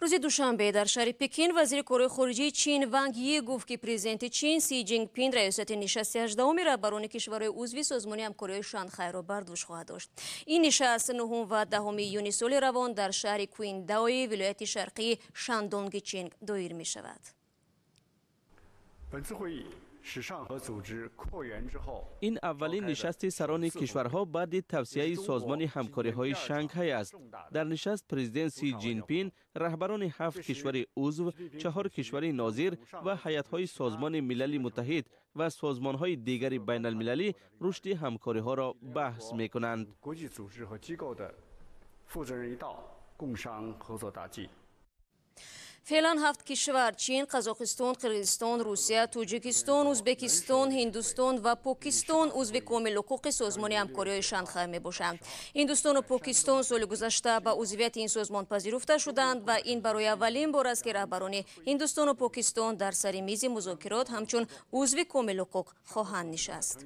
Рӯзи душанбе дар шаҳри Пекин вазири корҳои хориҷии Чин Ванг Йи гуфт, ки президенти Чин Си Ҷинпин раёсати нишасти 18-уми раҳбарони кишварҳои узви Созмони ҳамкориҳои Шанхайро бар дӯш хоҳад дошт. Ин нишаст 9 ва 10 июни соли равон дар шаҳри Куиндаои вилояти шарқии Шандонги Чин доир мешавад. Ин аввалин нишасти сарони кишварҳо баъди тавсияи Созмони ҳамкориҳои Шанхай аст. Дар нишаст президент Си Ҷинпин, раҳбарони ҳафт кишвари узв, чаҳор кишвари нозир ва ҳайатҳои Созмони Милали Муттаҳид ва созмонҳои дигари байналмилалӣ рушди ҳамкориҳоро баҳс мекунанд. Феълан ҳафт кишвар: Чин, Қазоқистон, Қирғизистон, Русия, Тоҷикистон, Ӯзбекистон, Ҳиндустон ва Покистон узви комилҳуқуқи Созмони ҳамкориҳои Шанхай мебошанд. Ҳиндустону Покистон соли гузашта ба узвияти ин созмон пазируфта шуданд ва ин барои аввалин бор аст, ки раҳбарони Ҳиндустону Покистон дар сари мизи музокирот ҳамчун узви комилҳуқуқ хоҳанд нишаст.